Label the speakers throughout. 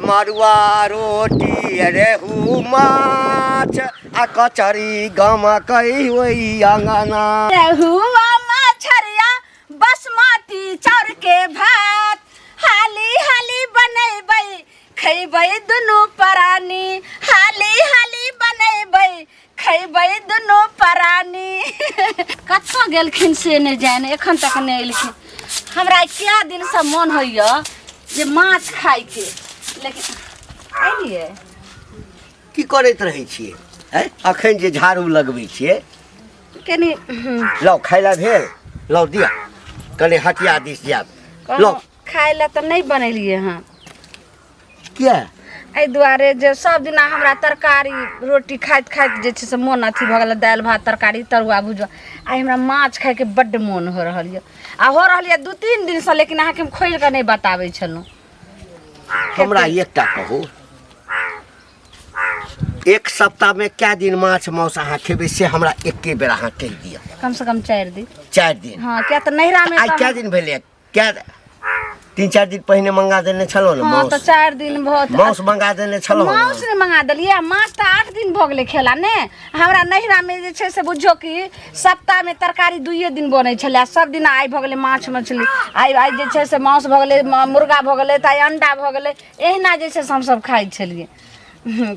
Speaker 1: मड़ुआ रोटी रेहू माछ आ कचरी गमकै ओहि अङ्गना।
Speaker 2: रेहुआ मछरिया बासमती चाउर के भात हाली हाली बनेबै खैबै दुनू प्राणी, हाली हाली बनेबै खैबै दुनू प्राणी। कतऽ गेलखिन से नहि जानि, एखन तक नहि एलखिन। हमरा कए दिनसँ मोन होइए जे माछ खाइके, लेकिन एलियै।
Speaker 1: की करैत रहै छियै? आँय, अखन जे झाड़ू लगबै छियै
Speaker 2: कनि।
Speaker 1: लौ, खाय लए भेल? लौ दिअ, कनि हटिया दिस जायब। लौ।
Speaker 2: खाय लए तऽ नहि बनेलियै हँ।
Speaker 1: किया?
Speaker 2: एहि दुआरे जे सब दिना हमरा तरकारी रोटी खाइत खाइत जे छै से मोन अथी भऽ गेल, दालि भात तरकारी तरुआ भुजुआ। आइ हमरा माछ खायके बड्ड मोन हो रहल यऽ आ हो रहल यऽ 2-3 दिनसँ, लेकिन अहाँके हम खोलि कऽ नहि बताबै छलहुँ।
Speaker 1: हमरा एकटा कहू, एक सप्ताहमे कए दिन माछ मांस अहाँ खेबै से हमरा एके बेर अहाँ कहि दिअ।
Speaker 2: कम से कम 4 दिन।
Speaker 1: 4 दिन?
Speaker 2: हँ, किया तऽ नैहरामे
Speaker 1: आइ कए दिन भेलै? कए 3-4 दिन पहिने मंगा देने छलहुँ ने?
Speaker 2: हँ, तऽ
Speaker 1: मांस
Speaker 2: 4 दिन भऽ
Speaker 1: मांस मंगा देने छलहुँ ने?
Speaker 2: मांस नहि मंगा देलियै, आ माछ तऽ 8 दिन भऽ गेलै खेला ने। हमरा नैहरामे जे छै से बुझियौ कि सप्ताहमे तरकारी 2 दिन बनै छलै, आ सब दिन आइ भऽ गेलै माछ मछली, आइ आइ जे छै से मांस भऽ गेलै, मुर्गा भऽ गेलै, तऽ आइ अंडा भऽ गेलै। एहिना जे छै से हमसब खाइ छलियै।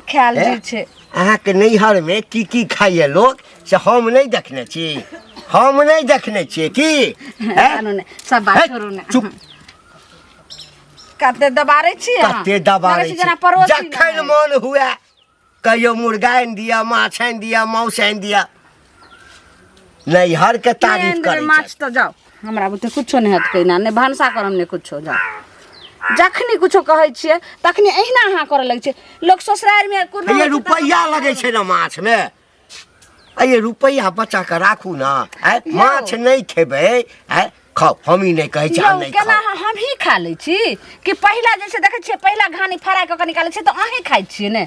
Speaker 2: खायल जे छै।
Speaker 1: अहाँके नैहरमे की की खाइए लोक से हम नहि देखने छी, हम नहि देखने छियै की।
Speaker 2: हैं? सब बात छोड़ू ने।
Speaker 1: चुप।
Speaker 2: कते दबारै छी अहाँ?
Speaker 1: कते दबारै
Speaker 2: लगै छै जेना
Speaker 1: छी।
Speaker 2: पड़ोसी
Speaker 1: जखन
Speaker 2: ने।
Speaker 1: मन हुए कहियो मुर्गा आनि दिअ, माछ आनि दिअ, माउस आनि दिअ, नैहरके
Speaker 2: नहि
Speaker 1: तारीफ
Speaker 2: आनि देबै
Speaker 1: करै
Speaker 2: माछ
Speaker 1: छथि।
Speaker 2: तऽ जाउ, हमरा बुते कुछो नहि हेतै ना, नहि भनसा करम नहि कुछो। जाउ, जखनी कुछो कहै छियै तखनी एहिना अहाँ करऽ लगै छियै। लोक ससुरारिमे कोनो
Speaker 1: हे,
Speaker 2: होइ छै तऽ
Speaker 1: रुपैआ लगै छै ने माछमे। अये रुपैआ बचा कऽ राखू ने। आँय,
Speaker 2: यौ।
Speaker 1: माछ नहि खेबै? आँय, खाउ, हम ई नहि कहै छी अहाँ
Speaker 2: यौ,
Speaker 1: नहि
Speaker 2: केना
Speaker 1: खाउ।
Speaker 2: हमही खा लै छी कि पहिला जे छै देखै छियै, पहिला घानी फ्राइ कऽ कऽ निकालै छियै तऽ अहीँ खाइ छियै ने,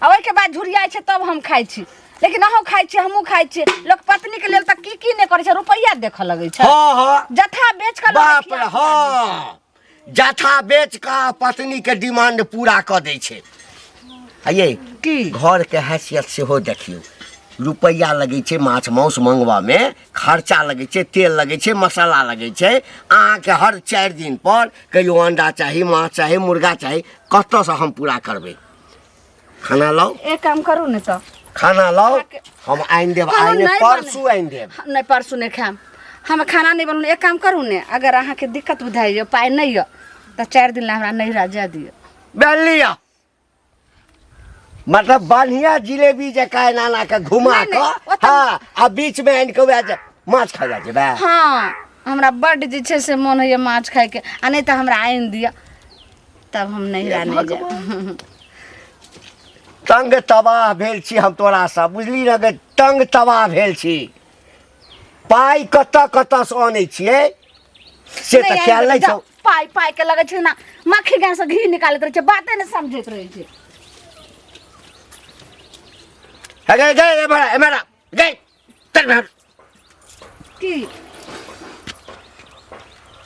Speaker 2: आ ओहिके बाद झुरियाइ छै तब हम खाइ छी। लेकिन अहूँ खाइ छियै, हमहूँ खाइ छियै। लोक पत्नीके लेल तऽ की की नहि करै छै, रुपैआ देखऽ लगै छै।
Speaker 1: हँ हँ
Speaker 2: जथा बेच कऽ लोक
Speaker 1: बाप
Speaker 2: खिया
Speaker 1: रे,
Speaker 2: खिया दै छै।
Speaker 1: हँ, जथा बेच कऽ पत्नीके डिमांड पूरा कऽ दै छै। आइए
Speaker 2: की
Speaker 1: घरके हैसियत सेहो देखियौ। रुपैआ लगै छै माछ मांस मंगबामे, खर्चा लगै छै, तेल लगै छै, मसाला लगै छै। अहाँके हर 4 दिन पर कहियो अंडा चाही, माछ चाही, मुर्गा चाही, कतऽसँ हम पूरा करबै? खाना लाउ।
Speaker 2: एक काम करू ने तऽ
Speaker 1: खाना लाउ, हम आनि देब।
Speaker 2: कहलहुँ
Speaker 1: आइ नहि,
Speaker 2: नहि बने।
Speaker 1: परसू आनि देब।
Speaker 2: नहि, परसू नहि खायब हम, खाना नहि बनू। एक काम करू ने, अगर अहाँके दिक्कत बुझाइए, पाइ नहि यऽ तऽ 4 दिन लए हमरा नैहरा जाय दिअ।
Speaker 1: लिअ, मतलब बढ़िया जिलेबी जकाँ एना एना के घुमा
Speaker 2: नहि, नहि,
Speaker 1: कऽ
Speaker 2: ओतऽ-
Speaker 1: हँ, आ बीच मे आनि कऽ वएह जे माछ खा जाइ जेबै।
Speaker 2: हँ, हमरा बड्ड जे छै से मोन होइए माछ खायके, आ नहि तऽ हमरा आनि दिअ तब हम नैहरा नहि जायब।
Speaker 1: तंग तबाह भेल छी हम तोरासँ, बुझली ने गे? तंग तबाह भेल छी। पाइ कतऽ कतऽसँ अनै छियै से तऽ
Speaker 2: नहि
Speaker 1: ख्याल नहि
Speaker 2: आनि
Speaker 1: छौ।
Speaker 2: जाउ, पाइ पाइ के लगै छै ना मक्खी गाय से घी निकालैत रहै छै, बाते नहि समझैत रहै छै।
Speaker 1: हे गे गे, एम्हर आ, एम्हर आ, गे चल एम्हर।
Speaker 2: की?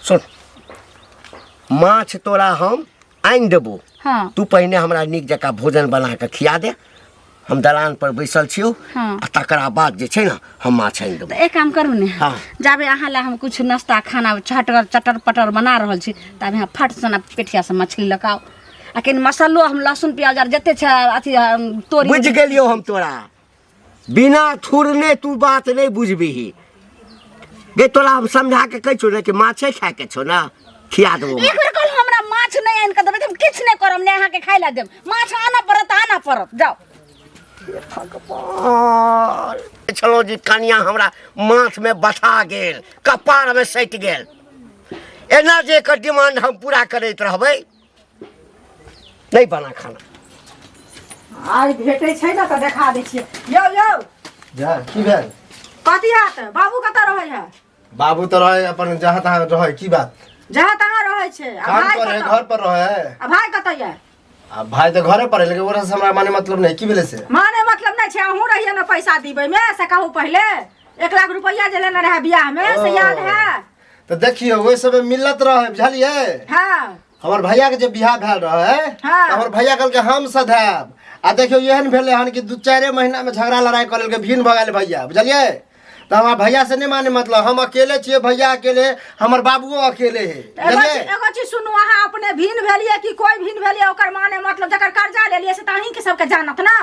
Speaker 1: सुन, माछ तोरा हम आनि देबो।
Speaker 2: हाँ।
Speaker 1: तू पहिने हमरा नीक जकाँ भोजन बना कऽ खिया दे, हम दलान पर बैसल छियौ।
Speaker 2: हाँ।
Speaker 1: आ तकरा बाद जे छै ने हम माछ आनि देबो।
Speaker 2: तऽ एक काम करू ने।
Speaker 1: हाँ।
Speaker 2: जाबे अहाँ लए हम कुछ नाश्ता खाना चटगर चटर पटर बना रहल छी, ताबे अहाँ फट सना पेठिया से मछली लऽ कऽ आउ, आ कनि मसल्लो, हम लहसुन प्याज आर जते छै अथी तोरी।
Speaker 1: बुझि गेलियौ हम तोरा, बिना थुरने तू बात नहि बुझबिही गे। तोरा हम समझा के कहै छौ ने कि माछे खायके छौ ने, खिया देबो।
Speaker 2: एक बेर कहलहुँ हमरा माछ नहि आनि कऽ देबै तऽ हम किछु नहि करब, नहि अहाँके खाय लए देब। माछ आनऽ पड़त, आनऽ पड़त, जाउ।
Speaker 1: भगवान छलहुँ जे कनिया हमरा माथमे बसा गेल, कपारमे सटि गेल। एना जे एकर डिमांड हम पूरा करैत रहबै, नहि बना खाना।
Speaker 3: आइ भेटै छै ने तऽ देखा दै छियै। यौ यौ।
Speaker 4: जा, की भेल?
Speaker 3: कथी हैत? बाबू कतऽ रहै है?
Speaker 4: बाबू तऽ रहै अपन जहाँ तहाँ रहै, की बात?
Speaker 3: जहाँ तहाँ रहै छै, आ
Speaker 4: काम
Speaker 3: भाय
Speaker 4: पर है।
Speaker 3: कतऽ?
Speaker 4: घर पर रहै।
Speaker 3: आ भाय कतऽ यऽ?
Speaker 4: आ भाय तऽ घरे पर है, लेकिन ओकरा से हमरा माने मतलब नहीं। की भेलै से?
Speaker 3: माने मतलब नहि छै। अहूँ रहियै ने पैसा दिबै मे, से कहू पहिले, 1 लाख रुपैआ जे लेने रहै बियाह मे से याद है?
Speaker 4: तऽ देखियौ, ओहि समय मिलत रहै, बुझलियै?
Speaker 3: हाँ।
Speaker 4: हमर भैया के जे बियाह भेल रहे,
Speaker 3: हाँ।
Speaker 4: तऽ हमर भैया कहलकै हम सधायब। आ देखियौ एहन भेलै हन कि दू चारि महीना में झगड़ा लड़ाई कऽ लेलकै, भिन्न भऽ गेल भैया, बुझलियै? तऽ हमरा भैया से नहीं माने मतलब, हम अकेले छियै, भैया अकेले, हमर बाबुओ अकेले है,
Speaker 3: एगो
Speaker 4: बुझलियै?
Speaker 3: एगो चीज सुनू, अहाँ अपने भिन्न भेलियै कि कोई भिन्न भेलियै, ओकर माने मतलब जकर कर्जा लेलियै से तऽ अहीं के सबके जानत ना।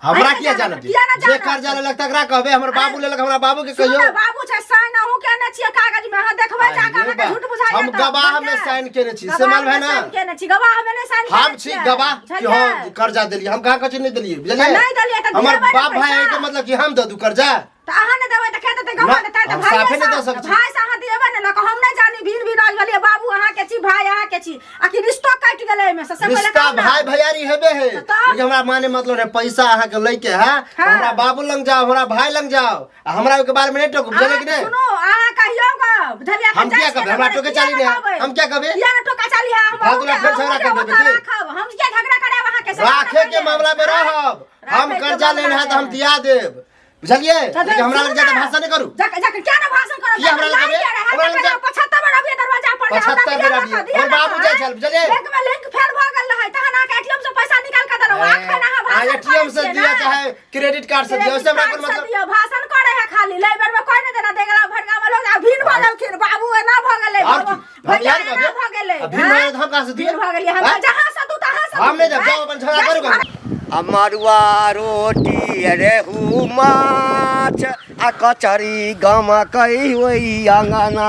Speaker 4: हमरा
Speaker 3: अहीं के
Speaker 4: किया जानत?
Speaker 3: किया ना
Speaker 4: जे
Speaker 3: जानत?
Speaker 4: कर्जा लेलक तकरा कहबै, हमर बाबू लेलक, हमरा बाबू के
Speaker 3: सुनू
Speaker 4: कहियौ।
Speaker 3: ना, बाबू छै, साइन अहूँ केने छियै कागज में, अहाँ देखबै जाके,
Speaker 4: अरे
Speaker 3: अहाँके
Speaker 4: बा,
Speaker 3: झूठ बुझाइए
Speaker 4: हम
Speaker 3: तऽ,
Speaker 4: गवाह में
Speaker 3: बुझलियै?
Speaker 4: साइन केने छी, से
Speaker 3: गवाह
Speaker 4: मालूम है
Speaker 3: में
Speaker 4: ना?
Speaker 3: साइन केने छी, गवाह में नहि साइन
Speaker 4: हम
Speaker 3: केने
Speaker 4: छी
Speaker 3: छियै।
Speaker 4: गवाह कि
Speaker 3: बुझलियै?
Speaker 4: हम कर्जा देलियै, हम कहाँ कथी नहि देलियै, बुझलियै?
Speaker 3: नहि देलियै तऽ
Speaker 4: हमर
Speaker 3: दिएबै ने
Speaker 4: बाप भाई
Speaker 3: पैसा।
Speaker 4: के मतलब कि हम दऽ दू कर्जा?
Speaker 3: तऽ अहाँ नहि देबै तऽ के देतै? गवाह
Speaker 4: ना,
Speaker 3: देतै तऽ
Speaker 4: हम
Speaker 3: भाइये
Speaker 4: साफे नहि
Speaker 3: सँ-
Speaker 4: दऽ सकै छी।
Speaker 3: भाइ से अहाँ दिएबै ने लऽ कऽ, हम नहि जानी भिन भिन आज भेलियै, बाबू अहाँके छी, भाइ अहाँके छी, आ कि रिश्तो कटि गेलै एहिमे से, से पहिले
Speaker 4: रिश्ता
Speaker 3: कहू ना।
Speaker 4: भाई भैयारी हेबे है,
Speaker 3: तऽ तब?
Speaker 4: लेकिन हमरा माने मतलब नहीं, पैसा अहाँ के लैके है,
Speaker 3: हाँ।
Speaker 4: हमरा बाबू लंग जाओ, हमरा भाई लंग जाओ, आ हमरा ओके बारे में नहीं टोकू, बुझलियै कि
Speaker 3: अहाँ
Speaker 4: नहीं?
Speaker 3: सुनू, अहाँ कहियौ गप, बुझलियै?
Speaker 4: हम
Speaker 3: अखन
Speaker 4: किया
Speaker 3: जाइ छियै
Speaker 4: कहबै? हमरा
Speaker 3: ने,
Speaker 4: टोके
Speaker 3: किया
Speaker 4: चाली
Speaker 3: ने
Speaker 4: नहीं है।
Speaker 3: कहबै?
Speaker 4: हम क्या कहबै?
Speaker 3: किया ने टोका चाली है? हम
Speaker 4: फालतू
Speaker 3: अहूँके-
Speaker 4: फिर झगड़ा
Speaker 3: अहूँके
Speaker 4: कर देबै
Speaker 3: ओतऽ
Speaker 4: की?
Speaker 3: राखब। हम किया झगड़ा करायब अहाँके से?
Speaker 4: राखे के मामला में रहब, हम
Speaker 3: राखे के
Speaker 4: कर्जा
Speaker 3: मामला
Speaker 4: लेना है तो हम
Speaker 3: में।
Speaker 4: दिया देब, बुझलियै?
Speaker 3: तऽ
Speaker 4: लेकिन हमरा लग
Speaker 3: सुनू
Speaker 4: जादा
Speaker 3: ने,
Speaker 4: भाषण नहि करू।
Speaker 3: जक जक क्या ना भाषण करब?
Speaker 4: किया हमरा लग
Speaker 3: लाइन
Speaker 4: कहबै?
Speaker 3: के रहै,
Speaker 4: हमरा लग
Speaker 3: तऽ
Speaker 4: जा-
Speaker 3: 75 बेर अबियै दरवाजा पर, जे हमरा
Speaker 4: 75
Speaker 3: दिया
Speaker 4: बेर
Speaker 3: रखऽ,
Speaker 4: अबियै।
Speaker 3: दिया
Speaker 4: हमर बाबू
Speaker 3: रखऽ,
Speaker 4: जाइ छल, बुझलियै?
Speaker 3: बैंक में लिंक फेल भऽ गेल रहै, तहन अहाँके एटीएम से पैसा निकाल कऽ देलहुँ। एखन अहाँ भाषण
Speaker 4: एटीएम से
Speaker 3: करै छियै
Speaker 4: दिया
Speaker 3: ने?
Speaker 4: चाहे क्रेडिट कार्ड से दिया,
Speaker 3: क्रेडिट
Speaker 4: उससे हमरा
Speaker 3: कार्ड
Speaker 4: कोन
Speaker 3: से
Speaker 4: मतलब?
Speaker 3: दियौ, भाषण करे है खाली, लै बेर में कोई नहि देना दे गेला भड़गा में लोग, आ भिन्न भऽ गेलखिन, बाबू एना भऽ गेलै,
Speaker 4: और की? हम
Speaker 3: भैया
Speaker 4: यार
Speaker 3: एना
Speaker 4: कहबै?
Speaker 3: भऽ गेलै,
Speaker 4: आ भिन्न भऽ गेलै तऽ हम कहाँ से दियै?
Speaker 3: भिन्न भऽ गेलियै, हम
Speaker 4: आँय?
Speaker 3: जहाँ से तू तहाँ से
Speaker 4: हम नहि
Speaker 3: दू,
Speaker 4: देब, जाउ अपन झगड़ा करू करू।
Speaker 1: आ मड़ुआ रोटी रेहू माछ आ कचरी गमकै ओहि अङ्गना,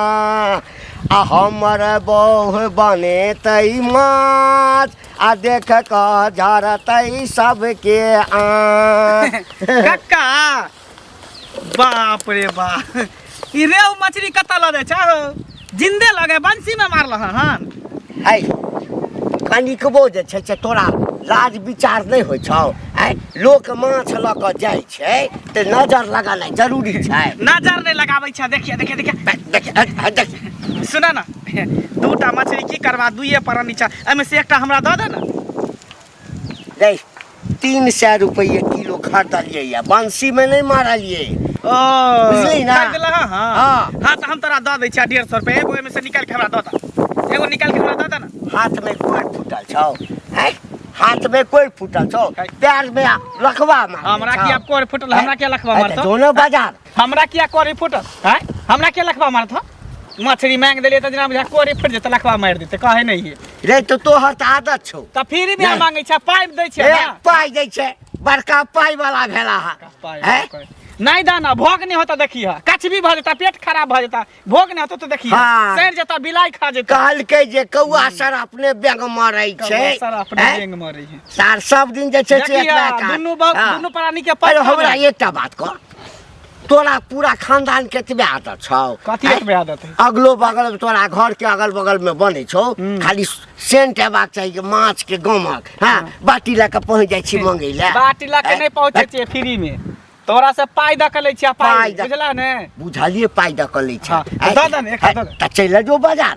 Speaker 1: आ हमर बौह बनेतै माछ आ देख कऽ झरतै सबके आँख।
Speaker 5: कक्का, बाप रे बाप, ई रेहू मछली कतऽ लऽ जाइ छै हौ? जिंदे लगे बंसी में मारल हन।
Speaker 1: है कनिकबो जे छै से तोरा लाज विचार नहि होइ छौ? आँय, लोक माछ लऽ कऽ जाइ छै तऽ नजर लगानाइ जरूरी छै।
Speaker 5: नजर नहि लगाबै छै। देखिए देखिए देखिए।
Speaker 1: देख देख।
Speaker 5: सुन ना, दूटा मछली की करबा, दुइए प्राणी छै, एहिमे से एकटा हमरा दऽ दे ना।
Speaker 1: रे, 300 रुपैए किलो खरीदलियै यऽ, बंसीमे नहि मारलियै।
Speaker 5: ओ
Speaker 1: बुझली ना?
Speaker 5: खरीद लेलह? हँ।
Speaker 1: हाँ।
Speaker 5: हाँ, तऽ हम तोरा दऽ दै छियै 150 रुपैआ, एगो एहिमे से निकालि के हमरा दऽ दे, एगो निकालि के हमरा दऽ दे ना।
Speaker 1: हाथमे कोइ फूटल छौ? हैं, हाथमे कोइ फूटल छौ? पैरमे लखवा मारने
Speaker 5: हमरा
Speaker 1: छौ?
Speaker 5: किया कोर फूटल? हमरा किया लखवा
Speaker 1: हैं,
Speaker 5: मारतौ?
Speaker 1: दोनो बाजार।
Speaker 5: हमरा किया कोरी फूटल? हैं, हमरा किया लखवा मारतौ? मछली मांगि देलियै तऽ जेना बुझा कोरी फूटि जेतै, लखवा मारि देतै, कहै नहि हियै।
Speaker 1: रे, तऽ तोहर तऽ आदत छौ।
Speaker 5: तऽ फिर भी हम
Speaker 1: नहि।
Speaker 5: मांगै छियै, पाइ दै छियै
Speaker 1: ए,
Speaker 5: ना।
Speaker 1: पाइ दै छै, बड़का पाइ वाला भेला हा।
Speaker 5: पाइ
Speaker 1: हैं?
Speaker 5: नहि दाना, भोग नहि होता, देखिह कछबी भऽ जेता, पेट खराब भऽ जेता, भोग नहि होता तऽ देखिह
Speaker 1: हाँ।
Speaker 5: सड़ि जेता, बिलाइ खा जेता।
Speaker 1: कहलकै जे कौआ सर अपने बेंग मरै छै।
Speaker 5: सर अपने
Speaker 1: हैं?
Speaker 5: बेंग मरै है।
Speaker 1: सार सब दिन जे छै से
Speaker 5: देखिह,
Speaker 1: एतबा काज।
Speaker 5: दुनू
Speaker 1: हाँ।
Speaker 5: दुनू प्राणी के
Speaker 1: अरे
Speaker 5: पत्ता
Speaker 1: हमरा
Speaker 5: नहि।
Speaker 1: एकटा बात कह, तोरा पूरा खानदान के एतबे आदत छौ?
Speaker 5: कथी
Speaker 1: हैं?
Speaker 5: एतबे आदत है?
Speaker 1: अगलो बगल में तोरा घर के अगल बगल में बनै छौ, खाली सेंट अयबाक चाही कि माछ के गमक, हाँ, बाटी लए कऽ पहुँच जाइ छी मंगै लए।
Speaker 5: बाटी लऽ के
Speaker 1: हैं?
Speaker 5: नहि पहुँचै छियै फ्री में, तोरा से पाइ दऽ के लै छियै पाइ।
Speaker 1: पाइ दऽ-
Speaker 5: बुझला ने?
Speaker 1: बुझलियै, पाइ दऽ कऽ लै छै।
Speaker 5: हाँ, तऽ दऽ दे ने, एकटा दऽ दे।
Speaker 1: तऽ चलि जो बाजार।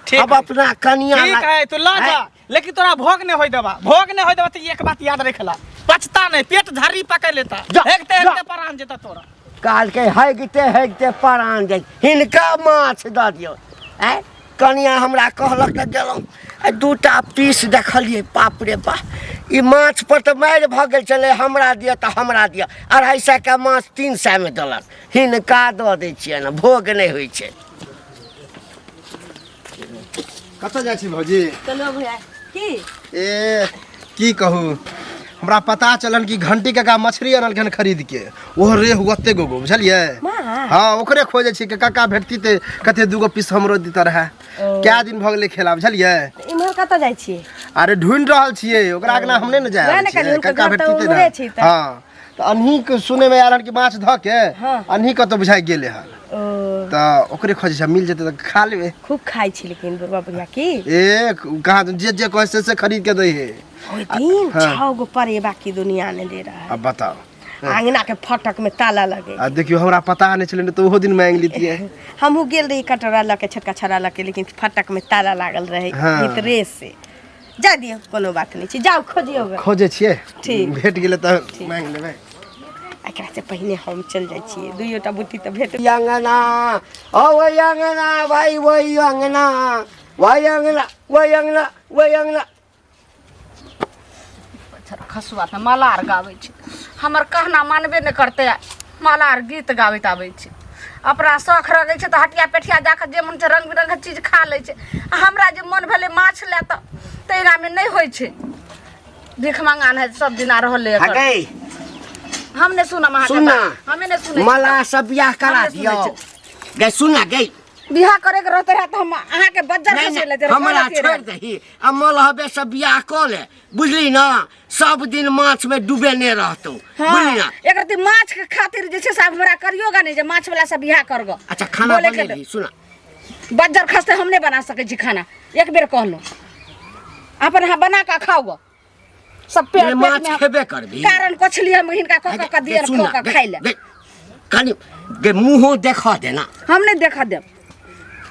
Speaker 5: ठीक
Speaker 1: अब
Speaker 5: है।
Speaker 1: अपना कनिया
Speaker 5: ठीक
Speaker 1: लग-
Speaker 5: है, तू लऽ जा,
Speaker 1: हैं?
Speaker 5: लेकिन तोरा भोग नहि होय देबा, भोग नहि होय देबा तऽ एक बात याद रखला, पछता नहि, पेट झर्री पकड़ लेता,
Speaker 1: जा,
Speaker 5: हेगते
Speaker 1: जा।
Speaker 5: हेगते परान जेता तोरा।
Speaker 1: कहलकै हेगते हेगते परान जाइ, हिनका माछ दऽ दियौ। आँय, कनिया हमरा कहलक तऽ गेलहुँ, आ दूटा पीस देखलियै, बाप रे बाप, ई माछ पर तऽ मारि भऽ गेल छलै, हमरा दिअ तऽ हमरा दिअ। 250 के माछ 300 मे देलक। हिनका दऽ दै छियै ने, भोग नहि होइ छै।
Speaker 4: कतऽ जाइ छी भौजी?
Speaker 2: चलो भैया की।
Speaker 4: ए की कहू, हमरा पता चलल कि घंटी काका मछली अनलखिन खरीद के, ओहो रेहू ओते गो गो, बुझलियै? हाँ, ओकरे खोजै छी कि काका भेटती तऽ कते दूगो पीस हमरो दिता रहए, कए दिन भऽ गेलै खेला, बुझलियै?
Speaker 2: इम्हर कतऽ जाइ छियै?
Speaker 4: अरे ढूंढि रहल छियै ओकरा, अगना हम नहि ने जाय
Speaker 2: वएह ने
Speaker 4: छियै,
Speaker 2: कहलियै, हुनकर
Speaker 4: काका
Speaker 2: घर तऽ
Speaker 4: भेटती तऽ
Speaker 2: उम्हरे
Speaker 4: ने।
Speaker 2: छै तऽ।
Speaker 4: हाँ, तऽ अन्ही के सुनै मे आयल हन कि माछ धऽ के
Speaker 2: हाँ।
Speaker 4: अन्ही कतौ बुझाइ गेलै हन,
Speaker 2: ओ
Speaker 4: तऽ ओकरे खोजै छै, मिल जेतै तऽ खा लेबै।
Speaker 2: खूब खाइ छी लेकिन बुढ़बा बुढ़िया की?
Speaker 4: ए कहाँ, जे जे कहै से से खरीद के दै है।
Speaker 2: ओहि दिन
Speaker 4: हाँ।
Speaker 2: 6 गो परेबा की दुनिया ने दे रहा है।
Speaker 4: अब बताओ।
Speaker 2: आंगना के फटक में ताला लगे।
Speaker 4: आ देखियौ हमरा पता नहि छलै, तऽ ओहो दिन मांगि लितियै।
Speaker 2: हमहूँ गेल रही कटोरा लऽ के, छोटका छड़ा लऽ के, लेकिन फटक में ताला लागल रहे।
Speaker 4: हाँ।
Speaker 2: भीतरे से जा दियौ, कोनो बात नहि छै, जाउ खोजियौ गे।
Speaker 4: खोजै छियै।
Speaker 2: ठीक।
Speaker 4: भेट गेलै तऽ मांगि लेबै।
Speaker 2: एकरा से पहिने हम चलि जाइ छियै, दुइयोटा बुटी तऽ भेट।
Speaker 1: अंगना ओ वही अंगना भाई, वही अंगना, वही अंगना। ओहि अङ्गना ओहि अङ्गना।
Speaker 2: खसुआ तऽ मलार गाबै छै, हमर कहना मानबे नहि करतै, मलार गीत गाबैत आबै छै। अपना शौख रखै छै तऽ हटिया पेठिया जाकऽ जे मन छै रङ्ग बिरङ्गके चीज खा लै छै, आ हमरा जे मन भेलै माछ लए तऽ तहिनामे नहि होइ छै। भीख मंगा नहि सब दिना रहलै एकर।
Speaker 1: हगै
Speaker 2: हम नहि सुनब अहाँके
Speaker 1: सुन ना।
Speaker 2: बात। हमे नहि सुनै छी।
Speaker 1: मलाह सब बियाह करा
Speaker 2: हम नहि सुनै
Speaker 1: दियौ
Speaker 2: छी।
Speaker 1: गै सुन ना गै।
Speaker 2: बियाह करे के रहते रहे तऽ हम अहाँके बज्जर
Speaker 1: नहीं,
Speaker 2: खसै
Speaker 1: नहीं,
Speaker 2: लेते
Speaker 1: हमरा छोड़ि दही आ मलहबे से बियाह कऽ ले, बुझली ना? सब दिन माछ में डूबे ने रहतौ, बुझली ना?
Speaker 2: एक रति माछ के खातिर जे छै से आब हमरा करियो गा नहि जे माछ वाला से बियाह करगो।
Speaker 1: अच्छा खाना
Speaker 2: बोले के
Speaker 1: बनेबही? सुना।
Speaker 2: बज्जर खसते हम नहि बना सकै छी खाना, एक बेर कहलहुँ अपन अहाँ बना कऽ खाउ गो सब पेट
Speaker 1: नहीं,
Speaker 2: पेट
Speaker 1: माछ
Speaker 2: में हम-
Speaker 1: खेबे करबी।
Speaker 2: कारण कछली हम हिनका कऽ कऽ कऽ दियन
Speaker 1: सुन
Speaker 2: खो
Speaker 1: ना,
Speaker 2: कऽ
Speaker 1: गै,
Speaker 2: खाइ लए।
Speaker 1: गै, कनि गे मुँहो देखऽ देना।
Speaker 2: हम नहि देखऽ देब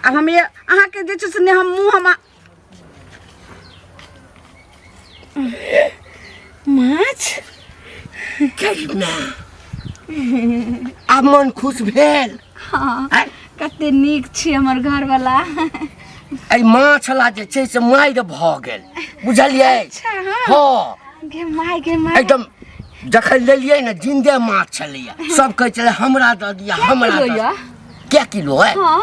Speaker 2: आब हम ये अहाँके जे छै से नहि हम मुँह हम माछ
Speaker 1: गै माय, आब मन खुश भेल?
Speaker 2: हँ।
Speaker 1: आँय?
Speaker 2: कते नीक छी हमर घरवला।
Speaker 1: एहि माछ ला जे छै से मारि भऽ गेल, बुझलियै?
Speaker 2: अच्छा, हँ।
Speaker 1: हँ।
Speaker 2: गे माय, गे माय।
Speaker 1: एकदम जखन लेलियै ने जिन्दे माछ छलैया, सब कहै छलै हमरा दऽ दिअ, हमरा
Speaker 2: किलो
Speaker 1: दऽ
Speaker 2: यऽ?
Speaker 1: कै किलो है?
Speaker 2: हँ।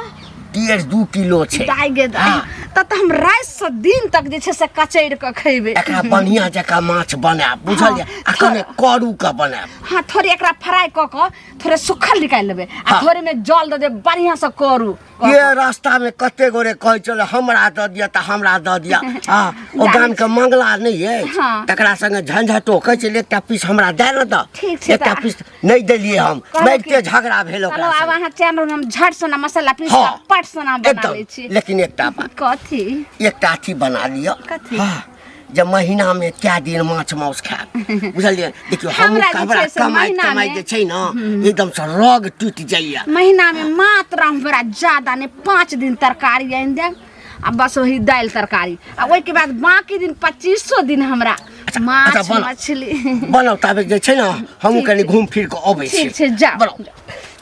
Speaker 1: 1.5 2 किलो छै।
Speaker 2: दाइ गे दाइ।
Speaker 1: हँ।
Speaker 2: तब तऽ हम राति से दिन तक जे छै से कचैर कऽ खैबै।
Speaker 1: एकरा बढ़िया जकाँ माछ बनायब, बुझलियै? आ कने करू के बनायब।
Speaker 2: हँ, थोड़े एकरा फ्राई कऽ कऽ थोड़े सुखल निकालि लेबै आ
Speaker 1: हँ।
Speaker 2: थोड़े में जल दऽ देबै, बढ़िआँ से करू कऽ
Speaker 1: ये
Speaker 2: कऽ।
Speaker 1: रास्ता में कते गोरे कहै छलै हमरा दऽ दिअ तऽ हमरा दऽ दिअ। हँ, ओ गाम के मंगला नहि अछि?
Speaker 2: हँ।
Speaker 1: तकरा संगे झंझटो कहै छलै एकटा पीस हमरा दए ने दऽ।
Speaker 2: ठीक छै।
Speaker 1: एकटा
Speaker 2: तऽ
Speaker 1: पीस नहि देलियै हम।
Speaker 2: कहलहुँ
Speaker 1: मारिते
Speaker 2: कि-
Speaker 1: झगड़ा भेल
Speaker 2: चलो
Speaker 1: ओकरा
Speaker 2: आब
Speaker 1: संगे।
Speaker 2: अहाँ चैन रहू, हम झट सोना मसाला पीस
Speaker 1: हँ।
Speaker 2: कऽ पट सोना बना
Speaker 1: एकदम
Speaker 2: लै छी।
Speaker 1: लेकिन एकटा बात।
Speaker 2: कथी?
Speaker 1: एकटा अथी बना लिअ।
Speaker 2: कथी?
Speaker 1: हँ, जे महीना में कए दिन माछ माउस खायब, बुझलियै? देखियौ हम
Speaker 2: हमरा जे
Speaker 1: कबरा
Speaker 2: छै से
Speaker 1: कमाइत
Speaker 2: महीना
Speaker 1: कमाइत
Speaker 2: मे-
Speaker 1: जे छै ने एकदम से रग टूटि जाइया।
Speaker 2: महीना में मात्र हमरा ज्यादा नहीं 5 दिन तरकारी आनि देब आ बस वही दालि तरकारी, आ ओहिके बाद बाकी दिन 25 दिन हमरा माछ
Speaker 1: अच्छा, बनाउ।
Speaker 2: मछली
Speaker 1: बनाउ, ताबे जे छै ने हमहूँ
Speaker 2: ठीक
Speaker 1: कनि
Speaker 2: छै।
Speaker 1: घूम फिर कऽ अबै छी।
Speaker 2: ठीक छै, जाउ।
Speaker 1: बनाउ।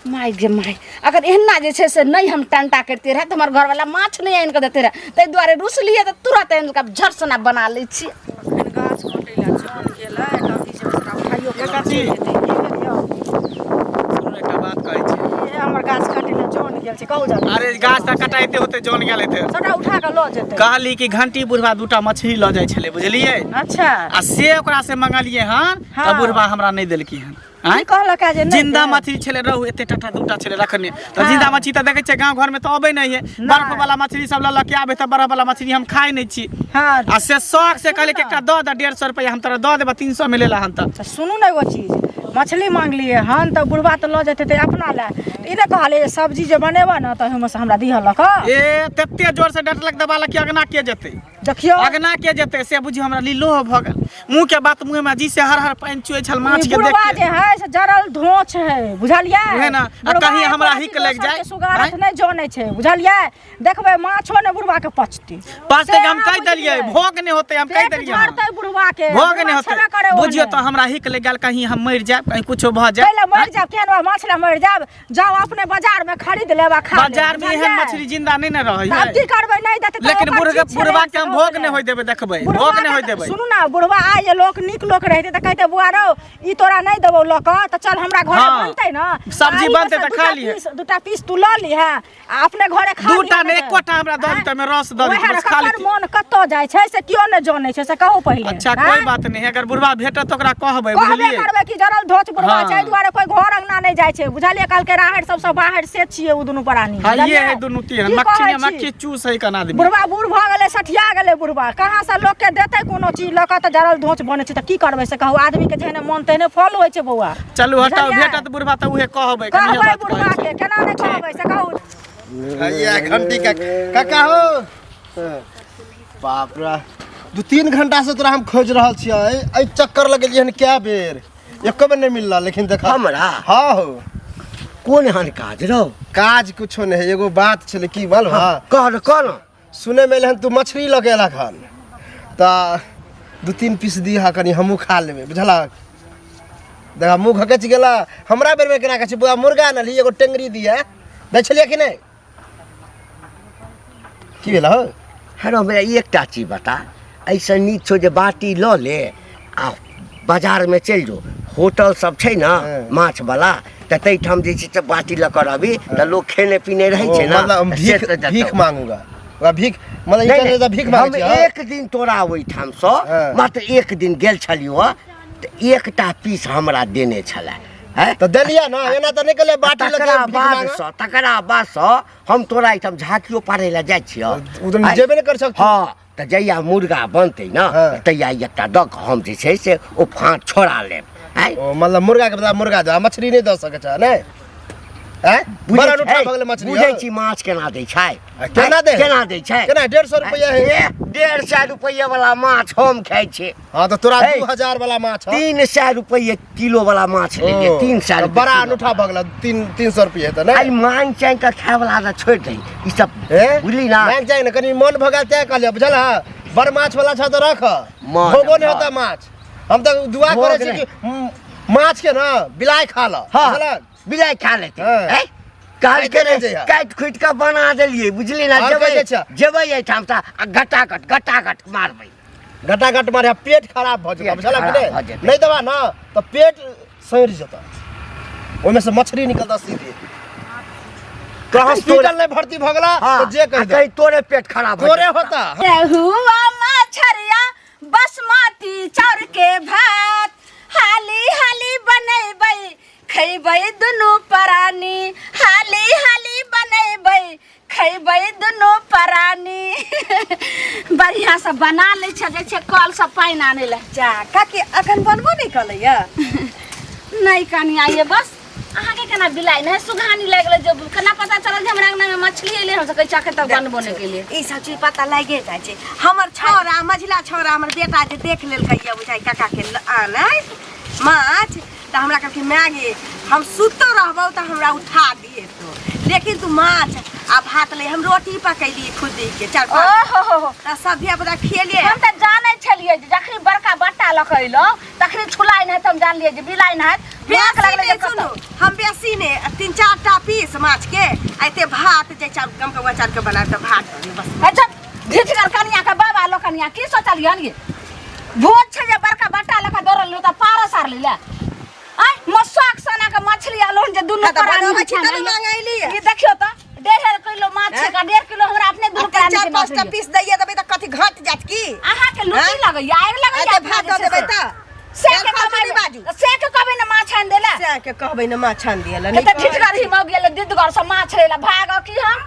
Speaker 2: माय गे माय, अगर एहना जे छै से नहि हम टंटा करिते रहए तऽ हमर घरवाला माछ नहि आनि कऽ देते रहए, ताहि दुआरे रुसलियै तऽ तुरंत आनि कऽ झट सना बना लै छी।
Speaker 3: गाछ कटै लए जन गेलै, कहलकै जे ओकरा उठाइयो कऽ
Speaker 5: ए चाची।
Speaker 3: लऽ जेतै। की भेल यौ?
Speaker 5: सुनू, एकटा बात कहै छी।
Speaker 3: ए, हमर गाछ काटै लए जन गेल छै, कहू जल्दी।
Speaker 5: अरे गाछ तऽ कटाइते होते, जन गेल हेतै।
Speaker 3: सबटा उठा कऽ लऽ जेतै।
Speaker 5: कहली कि घंटी बुढ़वा दूटा मछली लऽ जाइ छलै, बुझलियै?
Speaker 3: अच्छा।
Speaker 5: आ से ओकरा से मंगलियै हन तऽ
Speaker 3: हँ।
Speaker 5: बुढ़वा हमरा नहि देलकी हन।
Speaker 3: की
Speaker 5: आँय?
Speaker 3: कहलक जे नहि
Speaker 5: जिंदा
Speaker 3: देब?
Speaker 5: मछली छलै रहू एते टाटा दूटा छलै रखने तऽ।
Speaker 3: हँ।
Speaker 5: जिंदा मछली तऽ देखै छियै गाँव घरमे तऽ अबै नहि है। बर्फ वाला मछली सब लऽ लऽ के आबै तऽ बर्फ वाला मछली हम खाइ नहि छी।
Speaker 3: हँ।
Speaker 5: आ से शौक से कहलियै कि एकटा दऽ दे, 150 रुपैआ हम तोरा दऽ देबऽ, 300 मे लेला हन तऽ।
Speaker 3: तऽ सुनू ने एगो चीज, मछली मांगलियै हन तऽ बुढ़वा तऽ लऽ जेतै तऽ अपना लए ई नहि कहलियै जे सब्जी जे बनेबऽ ने तऽ ओहिमे से हमरा दिहऽ लऽ कऽ।
Speaker 5: ए तते जोर से डटलक दबालक कि अगना के जेतै।
Speaker 3: देखियौ।
Speaker 5: अगना के जेतै से बुझियौ हमरा लीलो भऽ गेल, मुँह के बात मुँह में जी से हर हर पानि चुए छल माछ
Speaker 3: ई
Speaker 5: के देख
Speaker 3: बुढ़वा
Speaker 5: के।
Speaker 3: जे है से जरल धोछ है, बुझलियै?
Speaker 5: उहे ने, आ
Speaker 3: बुढ़वा
Speaker 5: कहीं
Speaker 3: एको
Speaker 5: हमरा
Speaker 3: रत्ती
Speaker 5: हिक लागि
Speaker 3: दोसर
Speaker 5: जाय,
Speaker 3: के सुगारथ
Speaker 5: आँय?
Speaker 3: नहि जनै छै, बुझलियै? देखबै माछो ने बुढ़वा के पचतै।
Speaker 5: पचतै
Speaker 3: से
Speaker 5: के हम
Speaker 3: अहाँ
Speaker 5: कहि देलियै।
Speaker 3: बुझलियै?
Speaker 5: भोग नहि होतै, हम कहि
Speaker 3: पेट
Speaker 5: देलियै हन।
Speaker 3: झड़तै बुढ़वा के।
Speaker 5: भोग
Speaker 3: बुढ़वा
Speaker 5: नहि होतै।
Speaker 3: छेबे करे
Speaker 5: बुझियौ
Speaker 3: ओहने।
Speaker 5: तऽ हमरा हिक लागि गेल, कहीं हम मरि जायब, कहीं कुछो भऽ जाय।
Speaker 3: पहिले मरि जायब, केहन बा माछ लए मरि जायब? जाउ अपने बाजार में खरीद लेब आ खा लेब,
Speaker 5: बाजार में एहन
Speaker 3: बुझलियै?
Speaker 5: मछली जिंदा नहीं ने रहै
Speaker 3: तऽ आब
Speaker 5: है।
Speaker 3: की करबै, नहि देतै तऽ
Speaker 5: लेकिन
Speaker 3: ओकर
Speaker 5: बुढ़
Speaker 3: चीज छलै,
Speaker 5: बुढ़वा के हम
Speaker 3: से
Speaker 5: भोग
Speaker 3: भऽ
Speaker 5: नहि होय
Speaker 3: गेलै।
Speaker 5: देबै, देखबै
Speaker 3: बुढ़वा
Speaker 5: भोग नहि होय
Speaker 3: के
Speaker 5: देबै।
Speaker 3: सुनू ने, बुढ़वा आइ जे लोक नीक लोक रहितै तऽ कहितै बुआ रौ, ई तोरा नहि देबौ लऽ कऽ, तऽ चल हमरा घरे
Speaker 5: हँ।
Speaker 3: बनतै ने
Speaker 5: सब्जी
Speaker 3: तऽ
Speaker 5: बनतै
Speaker 3: एहिमे
Speaker 5: तऽ
Speaker 3: से
Speaker 5: खा
Speaker 3: दूटा
Speaker 5: लिहे।
Speaker 3: पीस, दूटा पीस तू लऽ लिहे आ अपने घरे खा
Speaker 5: दूटा
Speaker 3: लिहे।
Speaker 5: नहि, एकोटा हमरा दऽ दितै, ओहिमे रस दऽ दितै,
Speaker 3: वएह
Speaker 5: बस खा
Speaker 3: ककर
Speaker 5: लितै।
Speaker 3: मोन कतऽ जाइ छै से केओ नहि जानै छै, से कहू पहिले।
Speaker 5: अच्छा,
Speaker 3: आँय?
Speaker 5: कोई बात नहीं, अगर बुढ़वा भेटत तऽ ओकरा कहबै।
Speaker 3: कहबे
Speaker 5: बुझलियै?
Speaker 3: करबै कि जरल धोच बुढ़वा
Speaker 5: हाँ।
Speaker 3: छै, एहि दुआरे कोई घर अंगना नहि जाइ छै, बुझलियै? कहलकै राहरि सबसँ बाहर से छियै ओ दुनू प्राणी।
Speaker 5: हाँ, ये
Speaker 3: बुझलियै?
Speaker 5: है दुनू तीन
Speaker 3: की
Speaker 5: मक्खी
Speaker 3: कहै
Speaker 5: ने
Speaker 3: छी?
Speaker 5: मक्खी चूस है कन आदमी।
Speaker 3: बुढ़वा बूढ़ भऽ गेलै, सठिया गेलै बुढ़वा, कहाँ से लोक के देतै कोनो चीज लऽ कऽ? तऽ जरल धोच बनै छै, तऽ की करबै से कहू? आदमी के जेहने मन तेहने फल होइ छै बौआ।
Speaker 5: चलू हटाउ।
Speaker 3: बुझलियै?
Speaker 5: भेटत बुढ़वा तऽ उहे कहबै, कनिये
Speaker 3: कहबै
Speaker 5: बात
Speaker 3: बुढ़वा
Speaker 5: कहै
Speaker 3: के,
Speaker 5: छै।
Speaker 3: केना नहि कहबै से कहू?
Speaker 4: हैया घंटी का काका हो, बाप रे, 2-3 घंटा से तोरा हम खोज रहल छियै। एहि चक्कर लगेलियै हन कए बेर, एको बेर नहि मिलला, लेकिन देख।
Speaker 1: हमरा?
Speaker 4: हाँ हो।
Speaker 1: कोन एहन काज रौ?
Speaker 4: काज कुछो नहि है, एगो बात छलै की मालूम है?
Speaker 1: कह न, कह न।
Speaker 4: सुनै मे एलै हन तू मछली लऽ के एलक हन, तऽ 2-3 पीस दिहऽ, कनि हमहूँ खा लेबै, बुझलक? देखा मुँह घकचि गेला हमरा बेरमे। केना कहै छै बौआ, मुर्गा आनलही, एगो टेंगरी दिअ, दै छलियै कि नहि? की भेल हौ?
Speaker 1: हेरो, हमरा एकटा चीज बता, एहिसँ नीक छौ जे बाटी लऽ ले आ बाजारमे चलि जो, होटल सब छै ने माछ वाला, तऽ ताहिठाम जे छै से बाटी लऽ कऽ रहबी तऽ लोक खेने पीने रहै छै ने।
Speaker 4: मतलब हम
Speaker 1: से
Speaker 4: भीख
Speaker 1: तऽ जेतौ।
Speaker 4: भीख मांगूंगा, ओकरा भीख मतलब ई
Speaker 1: नहि,
Speaker 4: कहने तऽ भीख मांगै
Speaker 1: हम
Speaker 4: छी, हँ?
Speaker 1: एक दिन तोरा ओहिठामसँ मात्र एक दिन गेल छलियौ हँ, तऽ एकटा पीस हमरा देने छलै हैं?
Speaker 4: तऽ देलियै ने, एना तऽ नहि कहलियै बाटी लऽ के
Speaker 1: तकरा
Speaker 4: भीख मांगऽ।
Speaker 1: बादसँ, तकरा बादसँ हम तोरा एहिठाम झाँकियो पारै लए जाइ छियौ।
Speaker 4: ओ तऽ जेबे नहि कर सकतौ।
Speaker 1: हँ, तऽ जहिया मुर्गा बनतै ने तहिया एकटा दऽ कऽ हम जे छै से ओ फाँट छोड़ा लेब। आँय?
Speaker 4: ओ मतलब मुर्गा के बदला मुर्गा दे, आ मछली नहि दऽ सकै छ नहि? आँय?
Speaker 1: बुझै
Speaker 4: बड़ा अनूठा
Speaker 1: छै?
Speaker 4: भऽ गेलै मछली।
Speaker 1: बुझै
Speaker 4: हँ।
Speaker 1: छी माछ केना दै छै?
Speaker 4: आ केना दै?
Speaker 1: केना दै छै?
Speaker 4: केना? 150 रुपैआ है।
Speaker 1: ए, 150 रुपैआ वाला माछ हम खाइ छी।
Speaker 4: हाँ, तऽ तोरा
Speaker 1: हे।
Speaker 4: 2000 वाला माछ हँ।
Speaker 1: 300 रुपैए किलो वाला माछ लेलियै,
Speaker 4: ओ,
Speaker 1: 300
Speaker 4: तऽ
Speaker 1: रुपैए
Speaker 4: बड़ा
Speaker 1: किलो।
Speaker 4: अनूठा भऽ गेल, 300 रुपैआ हेतै नहि?
Speaker 1: आइ मांग चांग कऽ खाय वाला आदत छोड़ि दही ई सब,
Speaker 4: हे?
Speaker 1: बुझली ना?
Speaker 4: मांग चांग ने कनि मन भऽ गेल तें कहलियै, बुझल हँ? बड़ माछ वाला छ तऽ रख,
Speaker 1: मन
Speaker 4: भोगो नहि
Speaker 1: भऽ।
Speaker 4: होता माछ। हम तऽ दुआ
Speaker 1: भोग
Speaker 4: करै छी
Speaker 1: नहि।
Speaker 4: कि माछ के ने बिलाइ खा ल।
Speaker 1: हाँ।
Speaker 4: बुझलक?
Speaker 1: बिलाइ खा लेतै।
Speaker 4: हाँ।
Speaker 1: हैं? काल्हि
Speaker 4: खाइते नहि जइहा।
Speaker 1: काटि खुटि कऽ बना देलियै, बुझली ना?
Speaker 4: आओर
Speaker 1: जेबै
Speaker 4: कहै छै।
Speaker 1: जेबै एहिठाम तऽ आ घटाघट घटाघट मारबै।
Speaker 4: घटाघट मारे पेट खराब भऽ जेतौ,
Speaker 1: पेट
Speaker 4: बुझलक
Speaker 1: खराब
Speaker 4: कि
Speaker 1: भऽ
Speaker 4: नहि?
Speaker 1: जेतै।
Speaker 4: नहि देबा ने तऽ पेट सड़ि जेतौ, ओहिमे से मछली निकलतौ सीधे। तोरा हॉस्पिटल नहि भर्ती भऽ गेला
Speaker 1: हाँ,
Speaker 4: तऽ जे कहि
Speaker 1: आ
Speaker 4: दे।
Speaker 1: कहीं तोरे पेट खराब भऽ
Speaker 4: तोरे
Speaker 1: जेतौ।
Speaker 4: होता।
Speaker 2: रहुआ मछरिया बासमती चाउर के भात, हाली हाली बनेबै खैबै दुनू प्राणी, हाली हाली बनेबै खैबै दुनू प्राणी। बढ़िआँ से बना लै छै, जाइ छै कल से पानि आनै लए।
Speaker 6: जा काकी, अखन बनबो नहि कलैया?
Speaker 2: नहि कनिया, ये बस अहाँके केना बिलाइ नहि सुघानी लागि गेलै जे केना पता चलल जे हमरा अंगना में मछली एलै? हम कहै छी अखन तक बनबो नहि केलियै।
Speaker 6: ई सब चीज पता लागे जाइ छै। हमर छौड़ा, मझिला छौड़ा, हमर बेटा जे देख लेलकै ये बुझाइ काका के आनैत माछ, तऽ हमरा कहलकै, माय गे, हम सुतो रहबौ तऽ हमरा उठा दिहे तो, लेकिन तू माछ आ भात ले। हम रोटी पकैलियै खुदी के चार पाँच,
Speaker 2: ओहो हो हो,
Speaker 6: तऽ सब धिया पुता खेलियै।
Speaker 2: हम तऽ जानै छलियै जे जखनी बड़का बट्टा लऽ कऽ अयलहुँ तखनी छुलाइ नहि, तऽ हम जानलियै जे बिलाइ नहि
Speaker 6: बेसी
Speaker 2: लगलै
Speaker 6: नहि
Speaker 2: जे कतऽ।
Speaker 6: सुनू, हम बेसी नहि, तीन चार टा पीस माछ के आ एते भात जे चाउर गमकौआ चाउर के बनायब तऽ भात दऽ दियौ बस।
Speaker 2: अच्छा ढिठगर कनिया के बाबा लोकनिया की सोचलियन ये? भोज छै जे बड़का बट्टा लऽ कऽ दौड़ल तऽ पारस आर ले आय मसुआक सना के मछली आलो जे दुनू
Speaker 6: हाँ, तऽ
Speaker 2: प्राणी
Speaker 6: बनबै छी
Speaker 2: खाना
Speaker 6: तब ने मंगैलियै।
Speaker 2: ई देखियौ तऽ 1.5 किलो माछ छै का 1.5 किलो हमरा अपने दुनू
Speaker 6: आ तीन
Speaker 2: प्राणी
Speaker 6: चार
Speaker 2: के
Speaker 6: पाँच टा
Speaker 2: नौकरी।
Speaker 6: पीस दैये देबै तऽ कथी घट जायत की?
Speaker 2: अहाँ के लुटी
Speaker 6: हाँ?
Speaker 2: लगैया, आगि लगैया।
Speaker 6: एते
Speaker 2: अपना
Speaker 6: भात
Speaker 2: जे
Speaker 6: दऽ
Speaker 2: छै
Speaker 6: देबै
Speaker 2: से।
Speaker 6: तऽ
Speaker 2: से के
Speaker 6: फालतू नहि
Speaker 2: कमाइ
Speaker 6: बाजू।
Speaker 2: से के कहबै ने माछ आनि देला?
Speaker 6: से के कहबै ने माछ आनि दिअ
Speaker 2: के
Speaker 6: नहि
Speaker 2: तऽ ठिठगर ही मौ गेल दिदगर से माछ लेला भाग की हम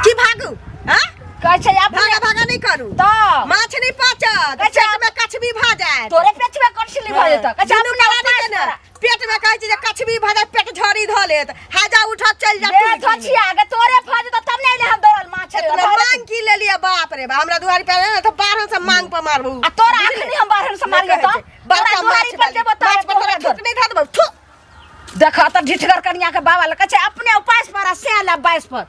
Speaker 6: की भागू? हाँ?
Speaker 2: कहै छै अपने
Speaker 6: भागा भागा नहि करू।
Speaker 2: तऽ
Speaker 6: माछ नहि पचत,
Speaker 2: कहै छै
Speaker 6: पेट में कछबी भऽ जायत।
Speaker 2: तोरे पेट में कछली भऽ जेतौ। कहै छै
Speaker 6: दुनू
Speaker 2: अपने
Speaker 6: प्राणी
Speaker 2: उपास
Speaker 6: के ने
Speaker 2: करा।
Speaker 6: पेट में कहै छै जे कछबी भऽ जायत, पेट झड़ी धऽ लेत, हाजा उठत चलि जायत
Speaker 2: बे
Speaker 6: टुलकी में।
Speaker 2: धछिया गे, तोरे भऽ जेतौ तब ने एले हम दौड़ल माछ लेला।
Speaker 6: इतना मांग की लेलियै? बाप रे बाप, हमरा दुआरी पर ने तऽ 12 से मांग पर मारबू।
Speaker 2: आ तोरा अखनी हम बारहन से मारियो
Speaker 6: कहै
Speaker 2: तऽ
Speaker 6: छै, बड़का
Speaker 2: तोरा दुआरी
Speaker 6: माछ
Speaker 2: पर
Speaker 6: वाली।
Speaker 2: जेबो तऽ
Speaker 6: माछ पर तोरा थूक नहि धऽ देबौ, थू।
Speaker 2: देख तऽ ढिठगर कनिया के बाबा लग कहै छै अपने उपास पर आ से ला बाइस पर।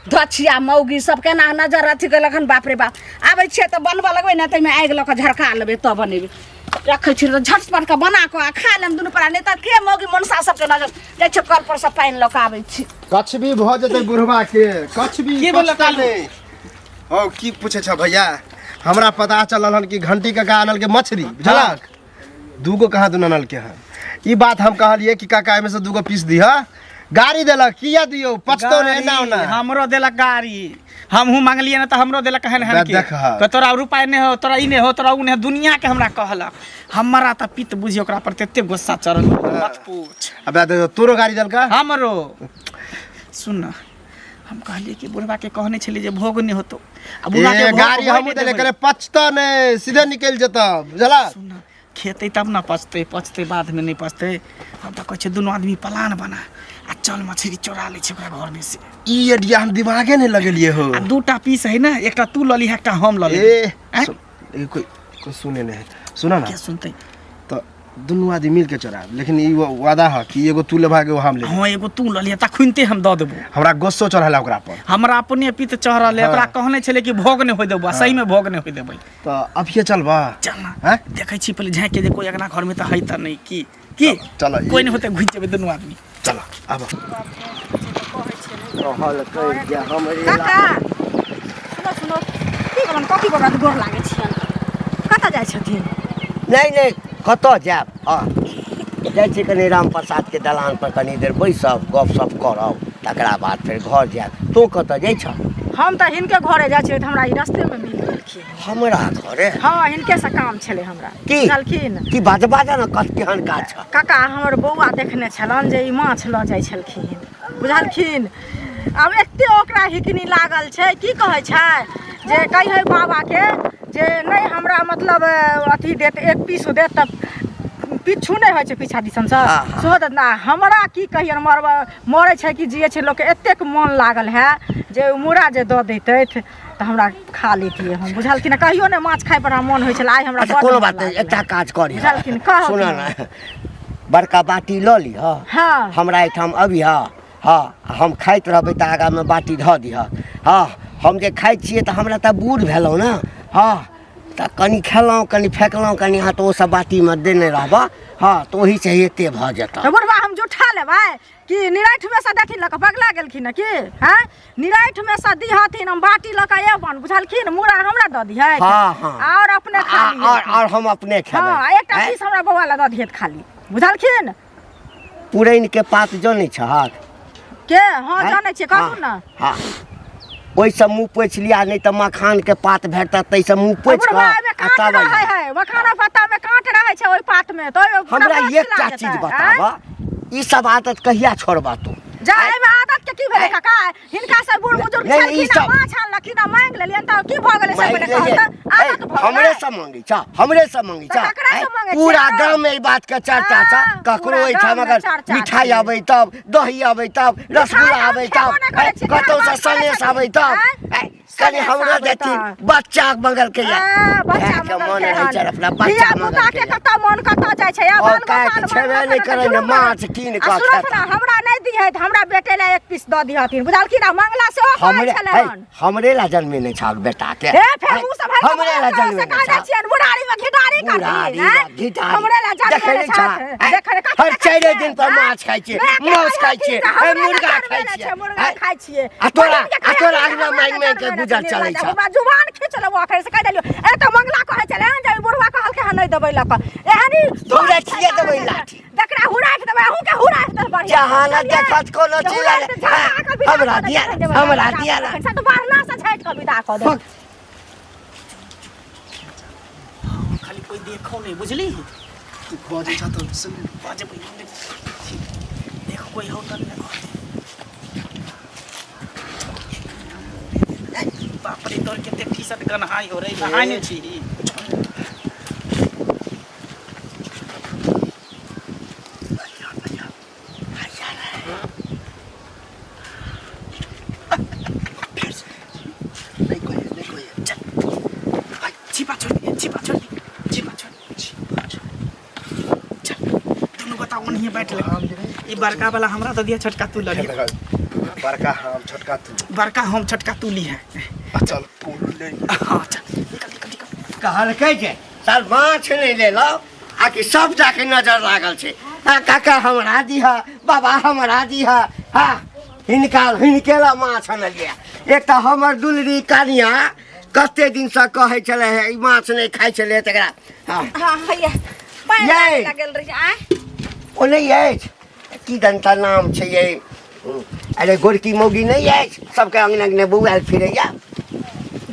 Speaker 2: धछिया मौगी सब केना नजर अथी केलक हन, बाप रे बाप। आबै छियै तऽ बनबऽ लगबै ने, ताहिमे आगि लऽ कऽ झरका लेबै तब बनेबै। रखै छी तऽ झटपट कऽ बना कऽ आ खा लेब दुनू परा, नहि तऽ के मौगी मनसा सबके नजर जाइ छै। कल पर से पानि लऽ कऽ आबै छी।
Speaker 4: कछबी भऽ जेतै बुढ़वा के, कछबी।
Speaker 5: की बोललक
Speaker 4: पचतै
Speaker 5: कालू?
Speaker 4: नहि। हौ, की पूछै छ भैया? हमरा पता चलल हन कि घंटी काका आनल के मछली, बुझलक? दूगो कहाँ दुनू आनलके हन। ई बात हम कहलियै कि काका एहिमे से दूगो पीस दिह, गाड़ी देलक, किया दियौ, पचतौ ने एना ओना।
Speaker 5: गाड़ी, हमरो देलक गाड़ी, हमहूँ मांगलियै ने तऽ हमरो देलक हन हन के
Speaker 4: देख हँ।
Speaker 5: कि तोरा रुपा नहि हो, तोरा ई नहि हो, तोरा उ नहि हो, दुनिया के हमरा कहलक। हमरा तऽ पित्त बुझी ओकरा पर तते गुस्सा चढ़ल, मत पूछ।
Speaker 4: अबे देखो, तोरो गाड़ी देलका?
Speaker 5: हमरो। सुन न, हम कहलियै कि बुढ़बा के कहने छलियै जे भोग नहि होतो आ बुढ़बा के
Speaker 4: ए
Speaker 5: भोग
Speaker 4: गाड़ी
Speaker 5: होय
Speaker 4: हमहूँ
Speaker 5: नहि
Speaker 4: देले,
Speaker 5: देबै।
Speaker 4: कहले पचतौ ने, सीधे निकलि जेतौ, बुझलक?
Speaker 5: सुन न, खेतै तब ने पचतै, पचतै बादमे नहि पचतै। हम तऽ कहै छियै दुनू आदमी प्लान बना आ चल मछली चोरा लै छै ओकरा घरमे से।
Speaker 4: ई आइडिया हम दिमागे नहि लगेलियै हो।
Speaker 5: आ दूटा पीस है ने, एकटा तू लऽ लिह, एकटा हम लऽ लेबै।
Speaker 4: ए
Speaker 5: आँय?
Speaker 4: ई कोइ कोइ सुने नहि है, सुना ना।
Speaker 5: के सुनतै?
Speaker 4: तऽ दुनू आदमी मिल के चोरायब, लेकिन ई वादा है कि एगो तू लेबा, एगो हम लेबै।
Speaker 5: हाँ, एगो तू लऽ लिह, तखुनते हम दऽ देबो।
Speaker 4: हमरा गुस्सो चढ़ल है ओकरा पर।
Speaker 5: हमरा अपने पित्त चढ़ल है। ओकरा कहने छलै कि भोग नहि होय देबो, आ सहीमे भोग नहि होय देबै।
Speaker 4: तऽ अभिये चलबा?
Speaker 5: चल ना।
Speaker 4: हैं?
Speaker 5: देखै छी पहिले झाँकि के जे कोइ अगना घरमे तऽ है तऽ नहि की की।
Speaker 4: चल,
Speaker 5: कोइ नहि होतै, घुसि जेबै दुनू आदमी।
Speaker 4: चल आब।
Speaker 1: कहलकै जे हमरे
Speaker 3: काका, सुनो सुनो। की कहन कथी बाबा के गोर लागै छियन कतऽ जाइ छथिन
Speaker 1: नहि नहि कतऽ जायब हँ जाइ छी कनि राम प्रसादके दलान पर कनि देर बैसब गपशप करब तकरा बाद फेर घर जायब तोँ कतऽ जाइ छह
Speaker 3: हम तऽ हिनके घरे जाइ छियै तऽ हमरा ई रस्तेमे मिल गेलखिन
Speaker 1: हमरा घरे
Speaker 3: हँ हिनके से काम छलै हमरा
Speaker 1: की?
Speaker 3: बुझलखिन
Speaker 1: की बात बाजऽ ने कत केहन काज छह
Speaker 3: काका हमर बौआ देखने छलन जे ई माछ लऽ जाइ छलखिन बुझलखिन आब एते ओकरा हिकनी लागल छै की कहै छै जे कहियै बाबाके जे नहि हमरा मतलब अथी देत एक पीस देत तऽ पिच्छू नहि होइ छै पीछा दिसनसँ
Speaker 1: हाँ, हाँ।
Speaker 3: सेहो देत ना हमरा की कहियन मरब मरै छै कि जियै छै लोकके एतेक मन लागल है जे ओ मूड़ा जे दऽ दैतथि तऽ हमरा खा लेतियै हम बुझलखिन कहियो नहि माछ खाइ पर हमरा मन होइ छलै आइ हमरा
Speaker 1: अच्छा
Speaker 3: बड्ड
Speaker 1: कोनो
Speaker 3: मन
Speaker 1: बात नहि
Speaker 3: लागल
Speaker 1: एकटा
Speaker 3: है।
Speaker 1: काज करी
Speaker 3: बुझलखिन कहू
Speaker 1: सुन ने बड़का बाटी लऽ लिह
Speaker 3: हँ
Speaker 1: हमरा एहिठाम अबिह हँ हम खाइत रहबै तऽ आगाँमे बाटी धऽ दिह हँ हम जे खाइ छियै तऽ हमरा तऽ बूढ़ भेलहुँ ने हँ तऽ कनि खेलहुँ कनि फेकलहुँ कनि अहाँ तऽ ओसभ बाटीमे देने रहबह हँ तऽ ओहीसँ एते भऽ जेतह
Speaker 3: तऽ बुढ़बा हम जुठा लेबै कि निराठमे सँ देथिन लऽ कऽ पगला गेलखिन की हँ निराठमे सँ दिहथिन हम बाटी लऽ कऽ एबन बुझलखिन मूड़ा हमरा दऽ दिहथि
Speaker 1: हँ, हँ।
Speaker 3: आओर अपने खा
Speaker 1: आ-
Speaker 3: लिहथि।
Speaker 1: आओर आओर हम अपने खेबै
Speaker 3: हँ एकटा
Speaker 1: आँय?
Speaker 3: पीस हमरा बौआ लए दऽ दिहथि खाली बुझलखिन
Speaker 1: पुरैनके पात जनै छहक
Speaker 3: के हँ
Speaker 1: आँय?
Speaker 3: जानै छियै कहू ने
Speaker 1: हँ हँ ओहिसँ मुँह पोछि लिअ नहि तऽ मखानके पात भेटत ताहिसँ मुँह पोछि
Speaker 3: बुढ़बा
Speaker 1: कऽ
Speaker 3: एहिमे
Speaker 1: आ
Speaker 3: काँट
Speaker 1: तब
Speaker 3: रहै
Speaker 1: अइहऽ।
Speaker 3: है मखाना पत्तामे काँट रहै छै ओहि पातमे तऽ ओहि पूरा
Speaker 1: हमरा
Speaker 3: गाछ
Speaker 1: एकटा
Speaker 3: खिला
Speaker 1: चीज
Speaker 3: जेतै,
Speaker 1: बताबऽ
Speaker 3: आँय?
Speaker 1: ई सब आदत कहिया छोड़बा तू
Speaker 3: जा एहिमे आदत के की भेलै काका हिनका से बूढ़ बुजुर्ग
Speaker 1: नहीं, ई
Speaker 3: छलखिन आ
Speaker 1: सब-
Speaker 3: माछ आनलखिन आ मांगि लेलियनि तऽ की भऽ गेलै से
Speaker 1: मांगि
Speaker 3: पहिले कहू
Speaker 1: लेलियै।
Speaker 3: तऽ आदत
Speaker 1: ए,
Speaker 3: भऽ
Speaker 1: हमरे
Speaker 3: गेलै
Speaker 1: से मांगै छ हमरे से मांगै
Speaker 3: तऽ
Speaker 1: छ
Speaker 3: ककरा से
Speaker 1: ए,
Speaker 3: मांगै छियै?
Speaker 1: पूरा गाँव में ई बात के चर्चा छ
Speaker 3: हाँ,
Speaker 1: ककरो
Speaker 3: पूरा
Speaker 1: एहिठाम
Speaker 3: गाँवमे
Speaker 1: अगर
Speaker 3: चर्चा
Speaker 1: मिठाई
Speaker 3: छै।
Speaker 1: आबै तब दही आबै तब रसगुल्ला
Speaker 3: हम
Speaker 1: आबै
Speaker 3: खेबो
Speaker 1: तब
Speaker 3: नहि करै
Speaker 1: ए,
Speaker 3: छियै,
Speaker 1: कतौ से
Speaker 3: बात करै
Speaker 1: सनेस
Speaker 3: छथिन,
Speaker 1: आबै तब
Speaker 3: आँय?
Speaker 1: ए, कनि
Speaker 3: सनेस
Speaker 1: हमरो
Speaker 3: आबै
Speaker 1: देथिन
Speaker 3: तब।
Speaker 1: बच्चा मंगल के या
Speaker 3: आ, बच्चा
Speaker 1: इएह के
Speaker 3: मंगल
Speaker 1: मन
Speaker 3: के
Speaker 1: रहै छै
Speaker 3: हन।
Speaker 1: अपना बच्चा
Speaker 3: धिया
Speaker 1: मंगल
Speaker 3: पुता
Speaker 1: के
Speaker 3: के
Speaker 1: या।
Speaker 3: कतऽ मन कतऽ जाइ छै आ
Speaker 1: और
Speaker 3: बाल
Speaker 1: काहे
Speaker 3: गोपाल
Speaker 1: कि छेबे
Speaker 3: मन
Speaker 1: नहि
Speaker 3: कतऽ
Speaker 1: करै ने,
Speaker 3: जुलूम
Speaker 1: माछ कीन
Speaker 3: आ
Speaker 1: कऽ
Speaker 3: सुनत
Speaker 1: खेता।
Speaker 3: ने हमरा नहि दिहैत हमरा बेटे लए एक पीस दऽ दिहथिन बुझलखिन आ मंगला सेहो कहै
Speaker 1: हमरे
Speaker 3: छलै
Speaker 1: है,
Speaker 3: हन
Speaker 1: हमरे ला जन्मे नहि छाक बेटा के
Speaker 3: हे फेर मुँह से भरि
Speaker 1: हमरे ला जन्मे
Speaker 3: से
Speaker 1: नहि
Speaker 3: कहै
Speaker 1: छाक
Speaker 3: छियनि बुढ़ारी में घिढारी
Speaker 1: बुढ़ारी
Speaker 3: करथिन हैं?
Speaker 1: ला घिढारी।
Speaker 3: हमरे ला जन्मे
Speaker 1: देखै
Speaker 3: नहि
Speaker 1: नहि छा
Speaker 3: छथि। देखै नहि कथी
Speaker 1: हर
Speaker 3: देखै
Speaker 1: चारिे
Speaker 3: छियै,
Speaker 1: दिन पर
Speaker 3: हैं?
Speaker 1: माछ खाइ छियै
Speaker 3: मायके
Speaker 1: मांस खाइ
Speaker 3: कहलखिन
Speaker 1: छियै
Speaker 3: तऽ
Speaker 1: ए,
Speaker 3: हमरे ला
Speaker 1: मुर्गा
Speaker 3: जन्मे
Speaker 1: खाइ
Speaker 3: नहि
Speaker 1: छियै
Speaker 3: छै, मुर्गा
Speaker 1: हैं?
Speaker 3: खाइ छियै
Speaker 1: आ तोरा
Speaker 3: बहिनके
Speaker 1: आ तोरा
Speaker 3: कहलखिन
Speaker 1: अगना
Speaker 3: हमरा
Speaker 1: मांगि
Speaker 3: ला
Speaker 1: मांगि के
Speaker 3: जन्मे नहि
Speaker 1: गुजर
Speaker 3: छै,
Speaker 1: चलै छ
Speaker 3: हमरा जुबान खींच लेबो अखन से कहि देलियौ ए तऽ मंगला कहै छलै हन जे ई बुढ़वा कहलकै हन नहि देबै लऽ कऽ एहन ही
Speaker 1: हमरा किया देबै लाठी?
Speaker 3: जकरा हुराकि देबै अहूँ के हुराकि देबै बढ़िआँ
Speaker 1: जहाँ न देखत कोनो चीज
Speaker 3: हुराकि
Speaker 1: ले,
Speaker 3: झटा कऽ विदा
Speaker 1: हमरा
Speaker 3: कऽ देबै,
Speaker 1: दिया,
Speaker 3: देबै,
Speaker 1: हमरा
Speaker 3: विदा
Speaker 1: दिया
Speaker 3: कऽ
Speaker 1: ना।
Speaker 3: देबै। से तऽ बढ़ला से झाँटि कऽ विदा कऽ देबै
Speaker 5: खाली कोई देखो नहीं बुझली
Speaker 4: तू बजै छ तऽ सुन
Speaker 5: बजबै हम नहीं। देखो कोई हो तब ना कहते बाप रे तोर कते टी शर्ट गन्हाई हो रे नहाय नहीं छी
Speaker 4: नहि कहिए नहि कहिए
Speaker 5: चल भाई छिपा छोड़ दे छिपा छोड़ दे छिपा छोड़ छिपा छोड़ चल दुनू गोटा ओनहिए बैठ ले ई बड़का वाला हमरा दऽ दिया छोटका तू लऽ लिहा
Speaker 4: बड़का हम छोटका तू
Speaker 5: बड़का हम छोटका तू लिहा
Speaker 4: आ चल कोन ले
Speaker 5: हाँ चल निकल निकल निकल
Speaker 1: कहलकै जे साल माछ नहि लेलहुँ आ कि सब जाके नजर लागल छै आ काका हमरा दिह बाबा हमरा दिह हा हिनका हिनके ला माछ अनलियै एकटा हमर दुलरी कनिया कते दिनसँ कहै छलै हे ई माछ नहि खाइ छलै तकरा हँ
Speaker 2: हाँ भैया पानि
Speaker 1: यै।
Speaker 2: लागल रही आय
Speaker 1: ओ नहि अछि की दन्ता नाम छै ये अरे गोरकी मौगी नहि अछि सबके अङ्गने अङ्गने बौआयल फिरैया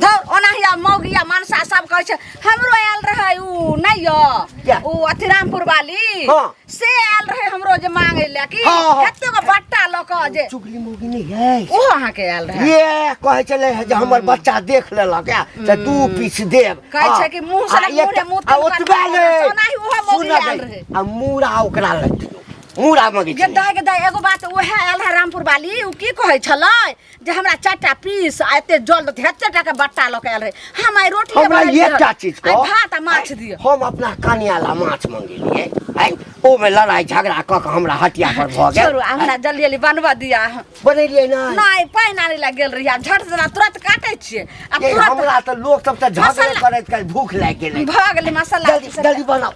Speaker 2: धौ ओनाही आब मौगी आ मनसा सब कहै छै हमरो आयल रहै उ नहि यौ
Speaker 1: क्या?
Speaker 2: उ अथी रामपुर वाली
Speaker 1: हाँ।
Speaker 2: से आयल रहै हमरो जे मांगै लए कि
Speaker 1: हाँ, हाँ।
Speaker 2: एते गो बट्टा लऽ कऽ जे
Speaker 1: चुगली मौगी नहि अछि
Speaker 2: ओहो अहाँके आयल रहै
Speaker 1: ये कहै छलै हे जे हमर बच्चा देख लेलक या तऽ दू पीस देब
Speaker 2: कहै छै कि मुँह से
Speaker 1: आ
Speaker 2: ने मुँह रे
Speaker 1: एकटा-
Speaker 2: मुँह
Speaker 1: आ
Speaker 2: तिनकर
Speaker 1: ओतबे
Speaker 2: मुँह
Speaker 1: नहि
Speaker 2: ओनाही ओहो मौगी
Speaker 1: सुनऽ
Speaker 2: आयल
Speaker 1: गई,
Speaker 2: रहै।
Speaker 1: आ मूड़ा ओकरा लग दियौ मूड़ा मगै
Speaker 2: गे
Speaker 1: छलै
Speaker 2: दाय गे दाय एगो बात उएह आयल रहै रामपुर वाली उ की कहै छलै जे हमरा चारिटा पीस आ एते जल देतै एते टा के बट्टा लऽ के आयल रहै हम आइ रोटी
Speaker 1: हमरा एकटा चीज
Speaker 2: आइ
Speaker 1: कह
Speaker 2: भात आ माछ दिअ
Speaker 1: हम अपना कनिया ला माछ मंगेलियै आइ ओहिमे लड़ाइ झगड़ा कऽ कऽ हमरा हटिया पर भऽ गेल
Speaker 2: छोड़ू आ हमरा जल्दी जल्दी बनबऽ दिअ
Speaker 1: बनेलियै नहि
Speaker 2: नहि पानि आनै लए गेल रहियै आब झट जेना तुरंत काटै छियै आ
Speaker 1: ये
Speaker 2: तुरंत
Speaker 1: हमरा तऽ लोक सब तऽ झगड़े
Speaker 2: मसाला-
Speaker 1: करैत करैत भूख लागि गेलै
Speaker 2: भऽ गेलै मसाला
Speaker 1: जल्दी जल्दी बनाउ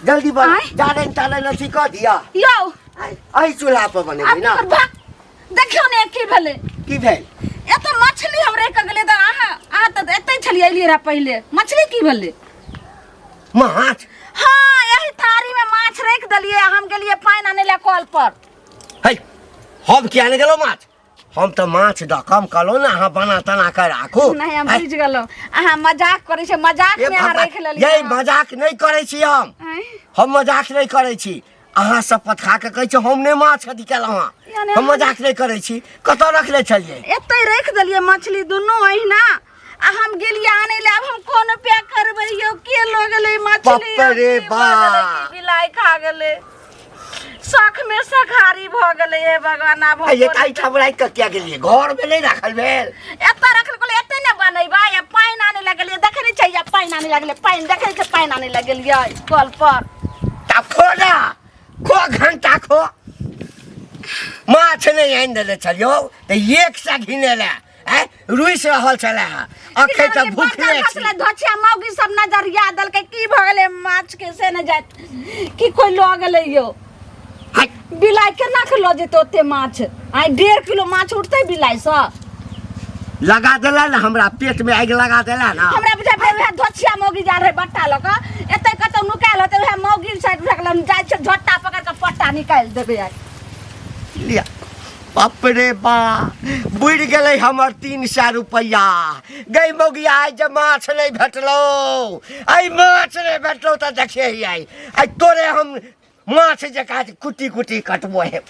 Speaker 1: जल्दी बनाउ
Speaker 2: आँय?
Speaker 1: जारनि तारनि अथी कऽ दिअ
Speaker 2: यौ
Speaker 1: एहि चूल्हा पर बनेबै
Speaker 2: आब
Speaker 1: ने
Speaker 2: भाग देखियौ ने की भेलै
Speaker 1: की भेल
Speaker 2: एतऽ मछली हम रहि कऽ गेलियै तऽ अहाँ अहाँ तऽ एतै छलियै, एलियै रहए पहिले। मछली की भेलै?
Speaker 1: माछ?
Speaker 2: हाँ, यही थारी में माछ रख देलियै, हम गेलियै पानि आनै लए कल पर।
Speaker 1: है, हम किया नहि गेलहुँ माछ? हम तऽ माछ दऽ कम कहलहुँ ने, अहाँ बना तना कऽ राखू।
Speaker 2: नहीं, हम
Speaker 1: है,
Speaker 2: बुझि गेलहुँ, अहाँ मजाक करै छै। मजाक
Speaker 1: ए
Speaker 2: में अहाँ
Speaker 1: भगवान,
Speaker 2: रख लेलियै।
Speaker 1: यै, मजाक नहि करै छी हम।
Speaker 2: आँय?
Speaker 1: हम मजाक नहि करै छी। अहाँ शपथ खा कऽ कहै छी, हम नहि माछ अथी केलहुँ हँ।
Speaker 2: यानी
Speaker 1: हम मजाक नहि करै छी। कतऽ रखने छलियै?
Speaker 2: एतै रख देलियै मछली दुनू अहिना आ हम गेलियै आनै लए। आब हम कोन उपाय करबै यौ? के लऽ गेलै मछली?
Speaker 1: बाप रे
Speaker 2: की भऽ गेलै?
Speaker 1: बा।
Speaker 2: की बिलाइ खा गेलै? शख में सखारी भऽ गेलै। हे भगवान, आब हम
Speaker 1: ये
Speaker 2: कोन
Speaker 1: एहिठाम राखि कऽ किया गेलियै? घरमे नहि राखल भेल?
Speaker 2: एतऽ रखल कहलियै, एतै ने बनेबै। आ पानि आनै लए गेलियै, देखै नहि छै? पानि आनै लए गेलियै, पानि देखै छै, पानि आनै लए गेलियै कल पर।
Speaker 1: तब खो ना, खो घंटा खो। माछ नहि आनि देने छलियौ तऽ एक सए घिने लए आँय रुसि रहल छलै हँ। अखन तऽ भूखले छी।
Speaker 2: धोछिया मौगी सब नजरिया देलकै, की भऽ गेलै माछ के से नहि जाइत, की कोइ लऽ गेलै यौ?
Speaker 1: हाय।
Speaker 2: बिलाइ केना के लऽ जेतै ओते माछ? आइ 1.5 किलो माछ उठतै बिलाइसँ?
Speaker 1: लगा देला ने, हमरा पेट में आगि लगा देला ना।
Speaker 2: हमरा बुझाइ पड़ै उएह धोछिया मौगी जा रहै बट्टा लऽ कऽ, एतै कतौ नुकायल होतै। उएह मौगी साइड रखल जाइ छै, झोट्टा पकड़ कऽ पट्टा निकालि देबै आइ।
Speaker 1: लिया, बाप रे बा, बुड़ि गेलै हमर 300 रुपैआ। गई मौगिया, आइ जे माछ नहि भेटलौ, आइ माछ नहि भेटलौ तऽ देखिए आइ, आइ तोरे हम माछ जकाँ कुटी कुटी कटबो हे।